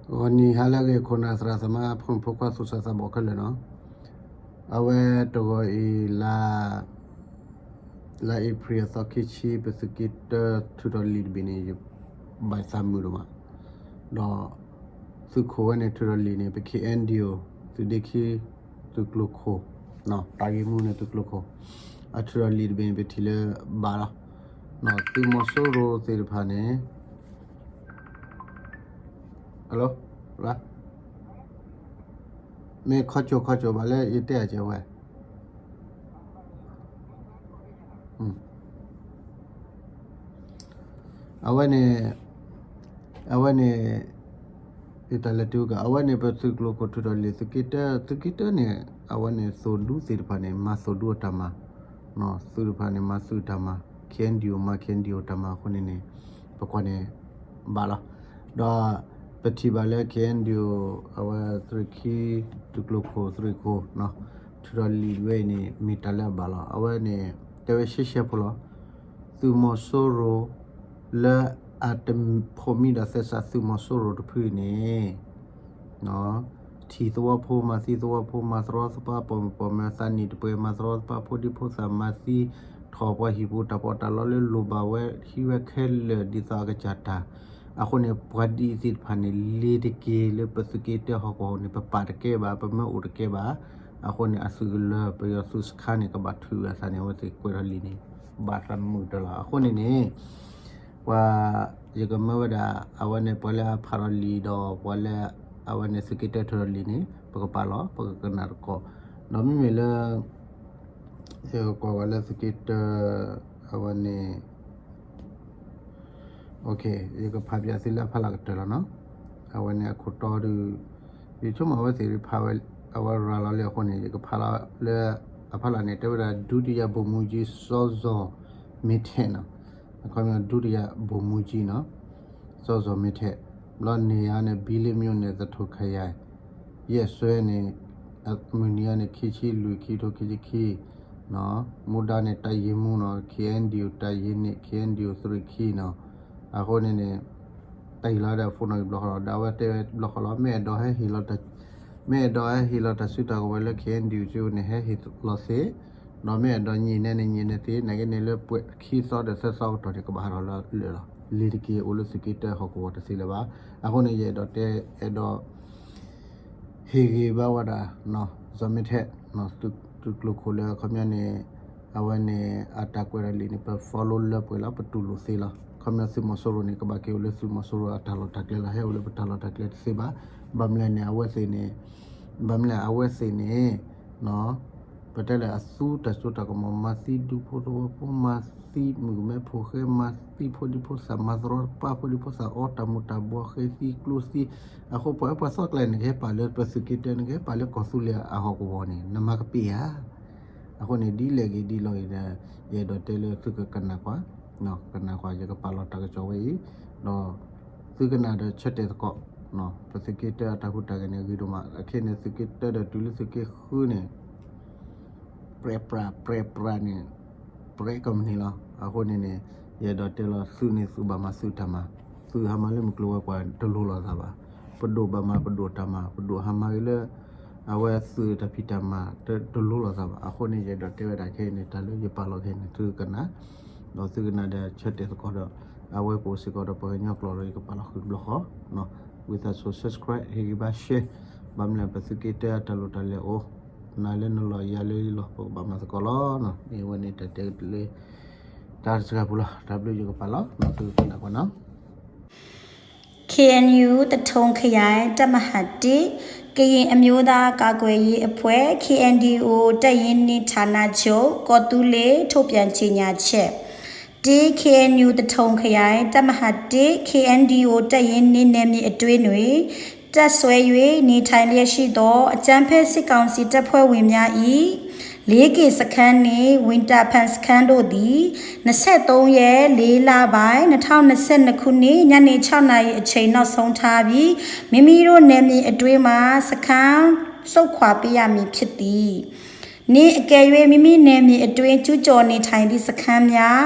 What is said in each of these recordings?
ဂီၤနံၤဟါလၢအဂ့ၤ ခိၣ်နၢ်သရၣ်သမါ ဖိမုၣ်ဖိခွါ သူၣ်စၢ်သးဘီၣ်ခဲလၢာ်နီၤ, အဝဲတဂီၤအံၤ လါ လါအ့ဖြ့ၣ်အသီခံဆံ ပသုးက့တၢ ထုးထီၣ်လံာ်တဘ့ၣ်န့ၣ် ယဘၣ်သးမုာ်ဒိၣ်မး, ဒီးသုးခိၣ်ဝဲန့ၣ် ထုးထီၣ်လံာ်န့ၣ် ပ K N D O သုးဒ့ခံ သုးကျိၤခိၣ် တၢ်ဂ့ၢ်မူန့ၣ် သုးကျိၤခိၣ် အထုးထီၣ်လံာ်တဘ့ၣ်န့ၣ် ပထံၣ်လၢဘၣ်လီၤ. သုးမီၤစိရိၤသ့ၣ်တဖၣ်န့ၣ် Hello မ့ၢ်ခီကၠိၤခီကၠိၤဘၣ်လၢယတဲအကဲဝဲ အဝဲန့ၣ် အဝဲန့ၣ် ယတၢ်လဲၤတုၤက အဝဲန့ၣ် ပသုးကျိၤခိၣ်ထုးထီၣ်လံာ် သုးက့တၢ သုးက့တၢန့ၣ် အဝဲန့ၣ်သိၣ်ဒူသ့ၣ်တဖၣ်န့ၣ် မၤသိၣ်ဒူအတၢ်မၤ သုးတဖၣ်န့ၣ် မၤသုးတၢ်မၤ K N D O မၤ K N D O တၢ်မၤအဃိန့ၣ်န့ၣ် ပကွၢ်န့ၣ် ဘၣ်လီၤ. ဒီးပထံၣ်ဘၣ်လၢ K N D O အဝဲသုးရ့ၣ်ခံ သုးကျိၤခိၣ်သုးရ့ၣ်ခိၣ် ထုးထီၣ်လံာ်ဝဲအံၤန့ၣ် မ့ၢ်တၢ်လၢအဘၣ်လီၤ. အဝဲန့ၣ် တဲဝဲရှဲရှဲဖိလီၤ. သုးမီၤစိရိၤ လၢအတဖိးမံဒီးသဲစးသုးမီၤစိရိၤတဖုအံၤန့ၣ် ထံၣ်သဝီဖိ မၤသံသဝီဖိ မၤသရီသပှၢ် ပိာ်မုၣ်ပိာ်မၢၤ သးနံၣ်တပှဲၤ မၤသရီသပှၢ် ဖိဒံဖိသၣ် မၤသံထီၣ်ပှၤဟံၣ်ပူၤ တၢ်ပီးတၢ်လီလၢလိၣ်ဘၣ်ဝဲ ဟံးဝဲခဲလၢာ်ဒ်သိးအကစၢ်တၢ် အဃိန့ၣ် ပှၤဒ်အံၤသ့ၣ်တဖၣ်န့ၣ် လ့ၤတက့ၤလၢပသုးက့တၢဟီၣ်ကဝီၤန့ၣ် ပပာ်တကဲဘၣ် ပမၢအိၣ်တကဲဘၣ်. အဃိန့ၣ် အသုးကလၢၤ ပယီၤသုးစခါန့ၣ် ကဘၣ်ထုးအသးန့ၣ် အဝဲသ့ၣ်ကွဲးထီၣ်လံာ်န့ၣ် ဘၣ်သးမုာ်တၢ်လီၤ. အဃိန့ၣ်န့ၣ် ပှၤ ယကမၢဝဲဒၣ် အဝဲန့ၣ် ပှၤလၢအဖးထီၣ်လံာ်ဒီး ပှၤလၢ အဝဲန့ၣ်သုးက့တၢထုးထီၣ်လံာ်န့ၣ် ပကပာ်လီၤ ပကကနၣ်တကီၢ်, ဒီးမ့မ့ၢ်လၢ ယကကွၢ်ဝဲလၢသုးက့တၢ အဝဲန့ၣ် ယကဖးပၠးသုလၢအဖီလာ်ကတၢၢ်လီၤနီၤ. အဝဲန့ၣ်အခိၣ်တီဒီး ယဆိကမိၣ်အဝဲသ့ၣ်ဖးဝဲ အဝဲရၤလီၤလံအဃိန့ၣ် ယကဖးလီၤလၢအဖီလာ်န့ၣ် တဲဝဲဒၣ် ဒုတိယဗိုလ်မှူးကြီး စီၤဇော်မင်းထက်နီၤ. အခီပညီ ဒုတိယဗိုလ်မှူးကြီးနီၤ စီၤဇော်မင်းထက် ဘျီန့ၢ်ယၤန့ၣ် ဘီလ့မြို့နယ် သထုံခရိုင် ရက်စွဲန့ၣ် အမုၢ်နံၤအံၤန့ၣ် ခံဆံလွံၢ် ခံထိခံဆံခံ, မူဒါန့ၣ် တပ်ရင်းမှူးနီၤ K N D O တပ်ရင်းနှစ် K N D O သုးရ့ၣ်ခံနီၤ. အဃိန့ၣ်န့ၣ် တၢ်ဟ့ၣ်လီၤဝဲဒၣ် phone နီၤ ယဘျီဃီလီၤ ဒီးအဝဲတဲဝဲဘျီဃီလီၤ မ့ၢ်အဲၣ်ဒိးဟဲဟ့ၣ်လီၤ မ့ၢ်အဲၣ်ဒိးဟဲဟ့ၣ်လီၤတၢ်စုတၢ်ကဝဲၤလၢ K N D O ကၠိန့ၣ် ဟဲဟ့ၣ်လီၤသ့, ဒီးမ့ၢ်အဲၣ်ဒိးညံၣ်နဲန့ၣ် ညံၣ်နဲသ့, နာ်က့န့ၣ်လၢပှဲၤခံသီဒီးသၢသီကတီၢ်န့ၣ် ကဘၣ်ဟးထီၣ်လၢလၢာ်လီၤ. လ့ၤတက့ၤအိၣ်လၢသုးက့တၢဟီၣ်ကဝီၤတသ့လၢၤဘၣ်. အဃိန့ၣ် ယအဲၣ်ဒိးတဲ အဲၣ်ဒိး ဟ့ၣ်ဂ့ၤဘၣ်ဝဲဒၣ် စီၤမ့ထဲ သုးကျိၤခိၣ်လၢအခီပညီန့ၣ် အဝဲန့ၣ် အတၢ်ကွဲးထီၣ်လံာ်န့ၣ် ပ follow လၢပှဲၤလီၤ ပတူၢ်လိာ်သ့လီၤ. ခီပညီသုးမီၤစိရိၤန့ၣ် ကဘၣ်က့ၤအိၣ်လၢသုးမီၤစိရိၤအတၢ်လီၢ်တၢ်ကျဲလီၤ. ဟဲအိၣ်လၢပတၢ်လီၢ်တၢ်ကျဲတသ့ဘၣ်. ဘၣ်မနုၤလဲၣ်န့ၣ် အဝဲသ့ၣ်န့ၣ် ဘၣ်မနုၤလဲၣ် အဝဲသ့ၣ်န့ၣ် ပတဲလၢအသူတၢ်စိတၢ်ကမီၤ မၤသံဒူဖိသဝီဖိ မၤသံမုၣ်ကမဲဖိဃဲ မၤသံဖိဒံဖိသၣ် မၤသရီတပှၢ်ဖိဒံဖိသၣ် အီတၢ်မူၤတၢ်ဘှီး ဃ့သံကျိသံ. အဃိပှၤပှၤသီကျါန့ၣ် နကဟဲပာ်လၢပသုးက့တၢ နကဟဲပာ်လၢကီၢ်သူလ့ၤအဟီၣ်ကဝီၤန့ၣ် နမၤကပ့ၤဧါ. အဃိန့ၣ် ဒ်လဲၣ်ဂ့ၤဒ်လဲၣ်ဂ့ၤဒီး ယအဲၣ်ဒိးတဲလၢသုကကနၣ်ကွၢ်, ကနၣ်ကွၢ် ယကပာ်လီၤတၢ်ကစီၣ်ဝဲအံၤ, ဒီးသုကနၣ်ဒီးဆၢတဲာ်သကိး, ပသုးက့တၢအတၢ်ဟူးတၢ်ဂဲၤန့ၣ် ဂ့ၤဒိၣ်မး အခဲန့ၣ် သုးက့တၢဒီးတုၤလၢသုးက့ဃုန့ၣ် ပြဲးပြး ပြဲးပြးန့ၣ် ပြဲးကိးမုၢ်နံၤလီၤ. အဃိန့ၣ်န့ၣ် ယအဲၣ်ဒိးတဲလီၤ သုးန့ၣ်သုးဘၣ်မၤသုးတၢ်မၤ, သုးဟးမၤလၢမုၢ်ကျိၤဝဲၤကွာ်တလိၤလိာ်သးဘၣ်. ပဒိၣ်ဘၣ်မၤပဒိၣ်တၢ်မၤ, ပဒိၣ်ဟးမၤဂ့ၤလၢ အဝဲသုးတၢ်ဖံးတၢ်မၤ တလိၤလိာ်သးဘၣ်. အဃိန့ၣ် ယအဲၣ်ဒိးတဲဝဲဒၣ်ခဲအံၤန့ၣ် တၢ်လၢယပာ်လီၤခဲအံၤန့ၣ် သုကနၣ်, ဒီးသုကနၣ်ဒီးဆၢတဲာ်သကိးဒီး အဝဲကအိၣ်စ့ၢ်ကီးဒီးပှၤကညီကျိာ်ဒီး ယကပာ်လီၤဃုာ်တဘျီဃီ ဝံသးစူၤ subscribe ဟ့ၣ်ဂံၢ်ဘါ share, ဘၣ်မနုၤလဲၣ် ပသုးက့တၢအတၢ်လိၣ်တၢ်လဲၤအိၣ်, နၤလၢနလီၢ်ယၤလၢယလီၢ် ပကဘၣ်မၤသကိးလီၤ. အဝဲန့ၣ်တၢ်တဲလၢ တၢ်တစှၤပူၤလီၤ. တၢ်ဘျုးယကပာ်လီၤ သုကနၣ်ကွၢ်နီၤ. K N U သထုံခရိုင် တပ်မဟာတစ် ကရင်အမျိုးသားကာကွယ်ရေးအဖွဲ့ K N D O တပ်ရင်းနှစ် ဌာနချုပ် ကော့သူလ့ ထုတ်ပြန်ကြေညာချက် တစ် K N U သထုံခရိုင် တပ်မဟာတစ် K N D O တပ်ရင်းနှစ် နယ်မြေအတွင်းတွင် တပ်စွဲ၍နေထိုင်လျက်ရှိသော အကြမ်းဖက်စစ်ကောင်စီတပ်ဖွဲ့ဝင်များ၏ လေးက့စခန်းနှင့် ဝီတာဖန်စခန်းတို့သည် နှစ်ဆယ့်သုံးရက် လေးလပိုင်း နှစ်ထောင်နှစ်ဆယ့်နှစ်ခုနှစ် ညနေခြောက်နာရီအချိန် နောက်ဆုံးထားပြီး မိမိတို့နယ်မြေအတွင်းမှ စခန်းဆုတ်ခွာပေးရမည်ဖြစ်သည်။ နှစ် အကယ်၍မိမိနယ်မြေအတွင်း ကျူးကျော်နေထိုင်သည့်စခန်းများ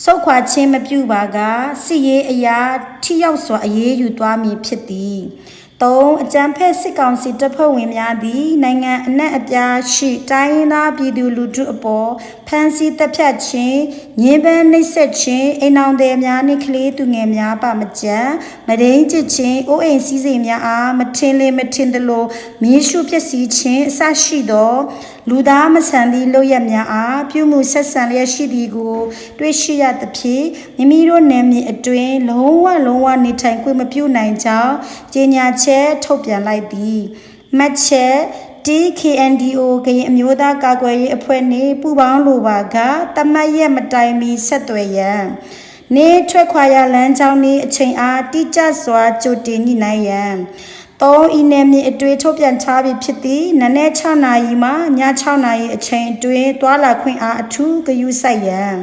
ဆုတ်ခွာခြင်းမပြုပါက စစ်ရေးအရ ထိရောက်စွာ အရေးယူသွားမည်ဖြစ်သည်။ သုံး၊ အကြမ်းဖက်စစ်ကောင်စီတပ်ဖွဲ့ဝင်များသည် နိုင်ငံအနှံ့အပြားရှိ တိုင်းရင်းသားပြည်သူလူထုအပေါ် ဖမ်းဆီးသတ်ဖြတ်ခြင်း၊ ညှဉ်းပန်းနှိပ်စက်ခြင်း၊ အိမ်ထောင်သည်များနှင့် ကလေးသူငယ်များ ဘၣ်မကြၢ် မုဒိမ်းကျင့်ခြင်း၊ အိုးအိမ်စည်းစိမ်များအား မထင်လျင်မထင်သလို မီးရှို့ဖျက်ဆီးခြင်း အစရှိသော လူသားမဆန်သည့်လုပ်ရပ်များအား ပြုမူဆက်ဆံလျက်ရှိသည်ကို တွေ့ရှိရသဖြင့် မိမိတို့နယ်မြေအတွင်း လုံးဝလုံးဝနေထိုင်ခွင့်မပြုနိုင်ကြောင်း ကြေညာချက်ထုတ်ပြန်လိုက်သည်။ မှတ်ချက်၊ တစ်၊ KNDO ကရင်အမျိုးသားကာကွယ်ရေးအဖွဲ့နှင့် ပူးပေါင်းလိုပါက သတ်မှတ်ရက်မတိုင်မီ ဆက်သွယ်ရန်။ နှစ်၊ ထွက်ခွာရာလမ်းကြောင်းနှင့် အချိန်အား တိကျစွာ ကြိုတင်ညှိနှိုင်းရန်။ သုံး၊ ဤနယ်မြေအတွင်း ထုတ်ပြန်ထားပြီဖြစ်သည့် နံနက်ခြောက်နာရီမှ ညခြောက်နာရီအချိန်အတွင်း သွားလာခွင့်အား အထူးဂရုစိုက်ရန်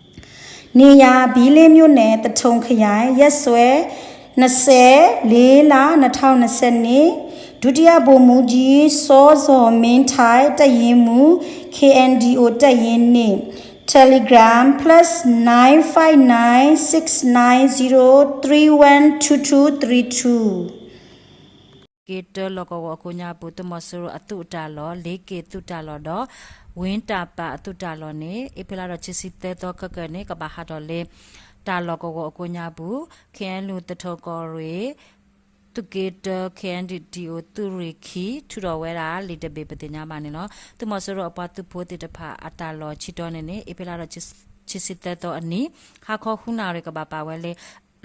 ။ နေရာ၊ ဘီလ့မြို့နယ်၊ သထုံခရိုင်၊ ရက်စွဲ နှစ်ဆယ့်လေးလ၊ နှစ်ထောင်နှစ်ဆယ့်နှစ်၊ ဒုတိယဗိုလ်မှူးကြီး စောဇော်မင်းထိုက်၊ တပ်ရင်းမှူး၊ KNDO တပ်ရင်းနှစ်။ Telegram plus nine five nine six nine zero three one two two three two. က့တၢလီၢ်ကဝီၤအကိးညါပူၤ သုးမီၤစိရိၤအသုးအတၢ်လီၢ် လေးက့ၤသုးတၢ်လီၢ်ဒီး ဝ့တၢ်ပာ်အသုးတၢ်လီၢ်န့ၣ် အ့ဖြ့လါဒီး ခံဆံသၢသီ ခဲကနံၣ် ကဘၣ်ဟးထီၣ်လၢ တၢ်လီၢ်ကဝီၤအကိးညါပူၤ KNU သထူကီၢ်ရ့ၣ် သုးက့တၢ KNDO သုးရ့ၣ်ခံ ထုးထီၣ်ဝဲဒၣ်လံာ်တဘ့ၣ် ပသ့ၣ်ညါဘၣ်န့ၣ်လီၤ. သုးမီၤစိရိၤအပှၤသုးဖိသ့ၣ်တဖၣ်အတၢ်လီၢ် ဆံတီန့ၣ်န့ၣ် အ့ဖြ့လါဒီး ခံဆံသၢသီအနံၤ ဟါခီဃုနၣ်ရံၣ် ကဘၣ်ပာ်ဝဲလၢ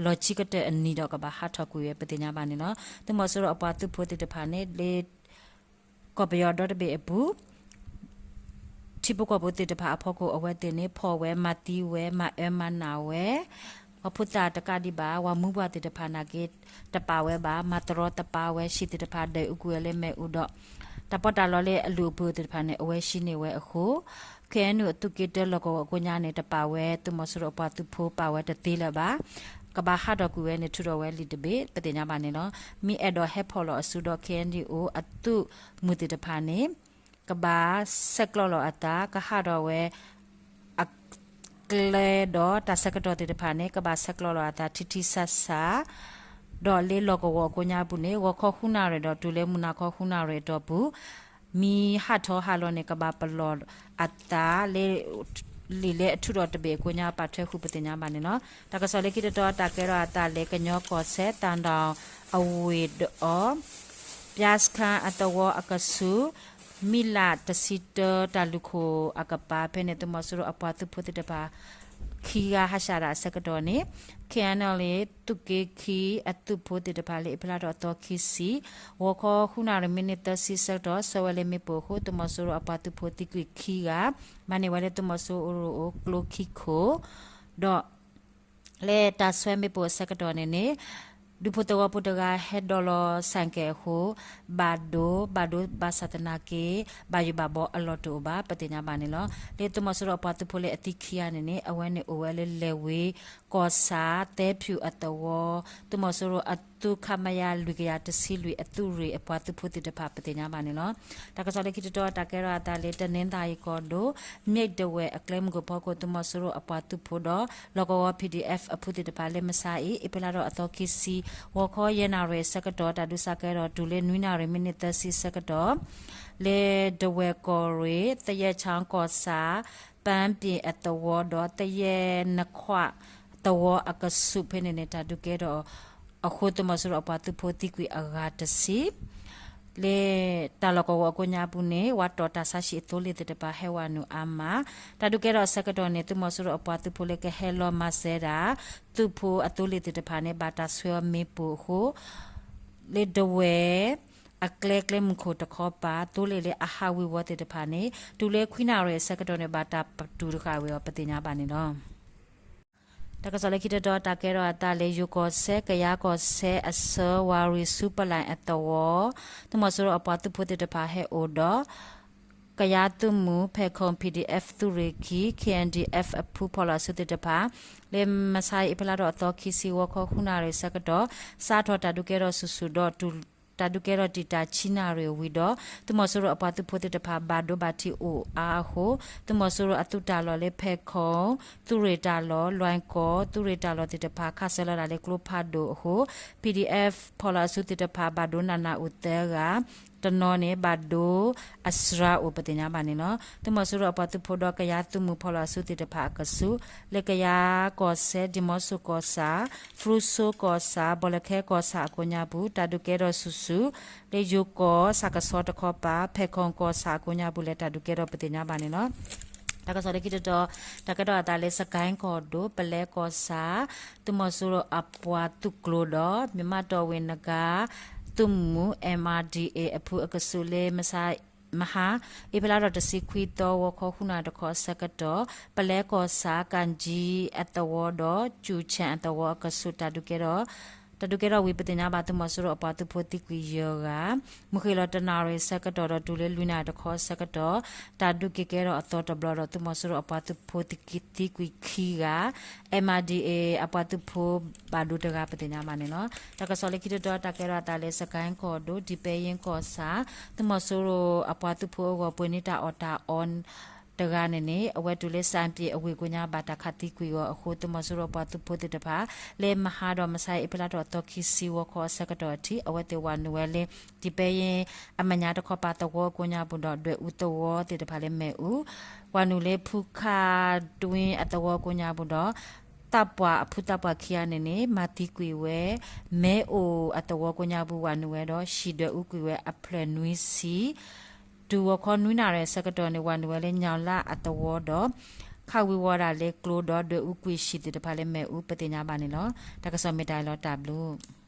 လီၢ်ခံကတၢၢ်အနံၤဒီး ကဘၣ်ဟးထီၣ်ကွံာ်ဝဲ ပသ့ၣ်ညါဘၣ်န့ၣ်လီၤ. သုးမီၤစိရိၤအပှၤသုးဖိသ့ၣ်တဖၣ်န့ၣ် လၢ ကီၢ်ပယီၤဒီတဘ့ၣ်အပူၤ ထံဖိကီၢ်ဖိသ့ၣ်တဖၣ်အဖီခိၣ် အဝဲသ့ၣ်န့ၣ် ဖီၣ်ဝဲ မၤသံဝဲ မၤအၢမၤနးဝဲ ပှၤဖိသၣ်တကးဒံးဘၣ် ပှၤမူပှၤသ့ၣ်တဖၣ်နာ်က့ တပာ်ဝဲဘၣ် မၤတရီတပါဝဲ ဟံၣ်သ့ၣ်တဖၣ် ဒွဲၣ်အူကွံာ်ဝဲလၢမ့ၣ်အူဒီး တၢ်ပီးတၢ်လီလၢအလုၢ်အပှ့ၤသ့ၣ်တဖၣ်န့ၣ် အဝဲဟံးန့ၢ်ဝဲအဃိ KNU အသုးက့တၢလီၢ်ကဝီၤအကိးညါန့ၣ် တပာ်ဝဲ သုးမီၤစိရိၤအပှၤသုးဖိပာ်ဝဲတသ့လၢၤဘၣ်. ကဘၣ်ဟးထီၣ်ကွံာ်ဝဲန့ၣ် ထုးထီၣ်ဝဲလံာ်တဘ့ၣ် ပသ့ၣ်ညါဘၣ်န့ၣ်လီၤ. မ့ၢ်အဲၣ်ဒိးဟဲဖီၣ်လီၤအစုဒီး KNDO အသုးမုၢ်သ့ၣ်တဖၣ်န့ၣ် ကဘၣ်ဆဲးကျိးလီၤအသး ကဟးထီၣ်ဝဲ အကျဲဒီးတၢ်ဆၢကတီၢ်သ့ၣ်တဖၣ်န့ၣ် ကဘၣ်ဆဲးကျိးလီၤအသး ထံထံဆးဆး ဒီးလၢလီၢ်ကဝီၤအကိးညါပူၤန့ၣ် ဂီၤခီဃုနၣ်ရံၣ်ဒီးတုၤလၢမုၢ်နၤခီဃုနၣ်ရံၣ်အတီၢ်ပူၤ မ့ၢ်ဟးထီၣ်ဟးလီၤန့ၣ် ကဘၣ်ပလီၢ်အသးလၢ လံာ်လၢအထုးထီၣ်တဘ့ၣ်အကိးညါ ပာ်ထွဲဃုာ် ပသ့ၣ်ညါဘၣ်န့ၣ်လီၤ. တၢ်ကစီၣ်လၢခံတတီၤ တၢ်ကဲထီၣ်အသးလၢ ကညီကီၢ်စဲၣ် သၣ်တီၣ်အဝ့ၢ်ဒီး ပၠါစခါအသဝီအကဆူး မံလးတဆံတၢ တၢ်လူၢ်ခိၣ်အကပၤ ဖဲန့ၣ် သုးမီၤစိရိၤအပှၤသုးဖိသ့ၣ်တဖၣ် ခံဂၤဟးဆှဲးဒၣ်အဆၢကတီၢ်န့ၣ် KNLA သုးက့ခံအသုးဖိသ့ၣ်တဖၣ်လၢ အ့ဖြ့လါထီၣ်အသီခံဆံ ဂီၤခီဃုနၣ်ရံၣ် မံးနံးသၢဆံဆၢကတီၢ် ဆှၢဝဲလၢမ့ၣ်ပိၢ်အဃိ သုးမီၤစိရိၤအပှၤသုးဖိသံကွံာ်ခံဂၤ မၤန့ၢ်ဝဲလၢသုးမီၤစိရိၤအကျိခံခိၣ် ဒီး လၢတၢ်ဆှၢမ့ၣ်ပိၢ်အဆၢကတီၢ်န့ၣ်န့ၣ် ဒူဖိသဝီဖိတဂၤဟဲဒိးလီၤဆၣ်ကဲၤအဃိ ဘၣ်ဒိ ဘၣ်ဒိဘၣ်ဆၣ်သနာ်က့ ဘၣ်ယိၣ်ဘၣ်ဘီအလီၢ်တအိၣ်ဘၣ် ပသ့ၣ်ညါဘၣ်န့ၣ်လီၤ. လၢသုးမီၤစိရိၤအပှၤသုးဖိလၢအသံခံဂၤန့ၣ်န့ၣ် အဝဲန့ၣ်အိၣ်ဝဲလၢလဲၤဝ့ၤ ကီၢ်ဆၣ် သဲဖၠူၣ်အသဝီ သုးမီၤစိရိၤအသုး ခမရ လွံၢ်ကယၤတဆံလွံၢ်အသုးရ့ၣ်အပှၤသုးဖိသ့ၣ်တဖၣ် ပသ့ၣ်ညါဘၣ်န့ၣ်လီၤ. တၢ်ကစီၣ်လၢခံတတီၤ တၢ်ကဲထီၣ်အသးလၢ တနီသရံၣ်ကီၢ်ဒိၣ် မ့ၢ်ဒဝဲၢ်အကျဲမုၢ်ခိၣ်ဖီခိၣ် သုးမီၤစိရိၤအပှၤသုးဖိဒီး လီၢ်ကဝီၤ PDF အဖုသ့ၣ်တဖၣ်လၢမဆါအံၤ အ့ဖြ့လါထီၣ်အသီခံဆံ ဂီၤခီ ယဲၢ်နၣ်ရံၣ်အဆၢကတီၢ် တၢ်ဒုးစးကဲထီၣ်တုၤလၢနွံနၣ်ရံၣ် မံးနံးသၢဆံဆၢကတီၢ် လၢဒဝဲၢ်ကီၢ်ရ့ၣ် သယဲၣ်ဆၣ်ကီၢ်ဆၣ် ပန်းပြင်အသဝီဒီး သယဲၣ်နခွးသဝီအကဆူးဖဲန့ၣ်န့ၣ် တၢ်ဒုးကဲထီၣ်အဃိ သုးမီၤစိရိၤအပှၤသုးဖိသံကွံာ်အဂၤတဆံ လၢတၢ်လီၢ်ကဝီၤအကိးညါပူၤန့ၣ် ဝးတီၣ်တၢ်ဆါဟံၣ်အသိလ့ၣ်သ့ၣ်တဖၣ်ဟဲဝဲနုာ်အါမး တၢ်ဒုးကဲထီၣ်အဆၢကတီၢ်န့ၣ် သုးမီၤစိရိၤအပှၤသုးဖိလၢကဟဲလီၤမၤစၢၤဒၣ် သုးဖိအသိလ့ၣ်သ့ၣ်တဖၣ်န့ၣ် ဘၣ်တၢ်ဆှၢအီၤမ့ၣ်ပိၢ်အဃိ လၢဒဝဲၢ်အကျဲ ကျဲမုၢ်ခိၣ်တခီပၤ သိလ့ၣ်လၢအဟးဝ့ၤဝီၤသ့ၣ်တဖၣ်န့ၣ် တုၤလၢခွံနၣ်ရံၣ်အဆၢကတီၢ်န့ၣ် ဘၣ်တၢ်ပတုာ်တဃာ်ဝဲအီၤ ပသ့ၣ်ညါဘၣ်န့ၣ်လီၤ. တၢ်ကစီၣ်လၢခံတတီၤ တၢ်ကဲထီၣ်အသးလၢ ယိၤကီၢ်စဲၣ် ကယၤကီၢ်စဲၣ်အဆၢ ဝၤရံၣ်ဆူပလၣ်အသဝီ သုးမီၤစိရိၤအပှၤသုးဖိသ့ၣ်တဖၣ်ဟဲအိၣ်ဒီး ကယၤသုးမုၢ် ဖဲးခိၣ် PDF သုးရ့ၣ်ခံ KNDF အဖုဖီၣ်လီၤအစုသ့ၣ်တဖၣ် လၢမဆါအံၤ အ့ဖြ့လါထီၣ်အသီခံဆံ ဂီၤခီဃုနၣ်ရံၣ်ဆၢကတီၢ် စးထီၣ်တၢ်ဒုးကဲထီၣ်စုာ်စုာ်ဒီးတုၤ တၢ်ဒုးကဲထီၣ်တံာ်တာ်ဆံနၣ်ရံၣ်ဝံၤဒီး သုးမီၤစိရိၤအပှၤသုးဖိသ့ၣ်တဖၣ်ဘၣ်ဒိဘၣ်ထံးအိၣ်အါအဃိ သုးမီၤစိရိၤအသုးတၢ်လီၢ်လၢဖဲခီ သုးရ့ၣ်တၢ်လီၢ် လွဲၢ်ကီၢ် သုးရ့ၣ်တၢ်လီၢ်သ့ၣ်တဖၣ် ခးဆၢလီၤဒၣ်လၢကျိဖးဒိၣ်အဃိ ပီၣ်ဒံၣ်အဲၣ် ဖီၣ်လီၤအစုသ့ၣ်တဖၣ် ဘၣ်ဒိနးနးအိၣ်သၢဂၤ တနီၤန့ၣ် ဘၣ်ဒိအစှၤအိၣ်ပသ့ၣ်ညါဘၣ်န့ၣ်လီၤ. သုးမီၤစိရိၤအပှၤသုးဖိဒီးကယၤသုးမုၢ်ဖီၣ်လီၤအစုသ့ၣ်တဖၣ်အကဆူး လၢကယၤကီၢ်စဲၣ် ဒံၣ်မီဆိၣ်ကီၢ်ဆၣ် ဖရူဆိကီၢ်ဆၣ် ဘီလၢခဲကီၢ်ဆၣ်အကိးညါပူၤ တၢ်ဒုးကဲထီၣ်ဆူၣ်ဆူၣ် လၢယိၤကီၢ်ဆၣ်ကဆီတခီပၤ ဖဲခီကီၢ်ဆၣ်အကိးညါပူၤလၢတၢ်ဒုးကဲထီၣ်ပသ့ၣ်ညါဘၣ်န့ၣ်လီၤ. တၢ်ကစီၣ်လၢခံတတီၤ တၢ်ကဲထီၣ်အသးလၢစကဲၣ်ကီၢ်ဒိၣ် ပလဲကီၢ်ဆၣ် သုးမီၤစိရိၤအပှၤသုးကျိၤဒီး မ့ၢ်မးတီၢ်ဝ့ၢ်နဂၤ သုးမုၢ် M R D A အဖုအကဆူးလၢ မဟါ အ့ဖြ့လါထီၣ်တဆံခွံသီ ဂီၤခီဃုနၣ်ရံၣ်တခီအဆၢကတီၢ် ပလဲကီၢ်ဆၣ် ကၣ်ကၠံအသဝီဒီး ကၠူၣ်ဆဲၣ်အသဝီအကဆူး တၢ်ဒုးကဲထီၣ် တၢ်ဒုးကဲထီၣ်ဝံၤပသ့ၣ်ညါဘၣ် သုးမီၤစိရိၤအပှၤသုးဖိသံကွံာ်ယဲၢ်ဂၤ မုၢ်ဃ့ၢ်လီၤတနၣ်ရံၣ်အဆၢကတီၢ်ဒီးတုၤလၢလွံၢ်နၣ်ရံၣ်တခီအဆၢကတီၢ် တၢ်ဒုးက့ၤကဲထီၣ်အသီတဘျီဒီး သုးမီၤစိရိၤအပှၤသုးဖိသံကွံာ်ခံဂၤ M R D A အပှၤသုးဖိဘၣ်ဒိတဂၤပသ့ၣ်ညါဘၣ်န့ၣ်လီၤ. တၢ်ကစီၣ်လၢခံတတီၤ တၢ်ကဲထီၣ်အသးလၢစကဲၣ်ကီၢ်ဒိၣ် ဒံးပဲယ့ကီၢ်ဆၣ် သုးမီၤစိရိၤအပှၤသုးဖိအဂီၢ်ပှ့ၤန့ၢ်တၢ်အီၣ်တၢ်အီတဂၤန့ၣ်န့ၣ် အဝဲတုၤလၢစၣ်ပံၤအဝ့ၢ်ကိးညါဘၣ်တၢ်ခးသံကွံာ်အီၤအဃိ သုးမီၤစိရိၤအပှၤသုးဖိသ့ၣ်တဖၣ် လၢမဟါဒီးမဆါအ့ဖြ့လါထီၣ်အသီခံဆံ ဂီၤခီအဆၢကတီၢ်အထံး အဝဲသ့ၣ်ဝးနုာ်ဝဲလၢ ဒံးပဲယ့အမဲာ်ညါတခီပၤသဝီအကိးညါပူၤဒီး ဒွဲၣ်အူသဝီသ့ၣ်တဖၣ်လၢမ့ၣ်အူ ဝးနုာ်လၢဖုခၣ်တွံအသဝီအကိးညါပူၤဒီး သးပှၢ်အဖုသးပှၢ်ခံဂၤန့ၣ်န့ၣ် မၤသံကွံာ်ဝဲ မ့ၣ်အူအသဝီကိးညါပူၤ ဝးနုာ်ဝဲဒီး ဟံၣ်ဒွဲၣ်အူကွံာ်ဝဲအဖျၢၣ်နွံဆံ တုၤဂီၤခီနွံနၣ်ရံၣ်အဆၢကတီၢ်န့ၣ် ဝးနုာ်ဝဲလၢညၣ်လၣ်အသဝီဒီး ခးဝံၤဝီၤဒၣ်လၢကျိဒီး ဒွဲၣ်အူကွံာ်ဟံၣ်သ့ၣ်တဖၣ်လၢမ့ၣ်အူပသ့ၣ်ညါဘၣ်န့ၣ်လီၤ. တၢ်ကစီၣ်မ့ၢ်တၢ်အံၤလီၤ တၢ်ဘျုး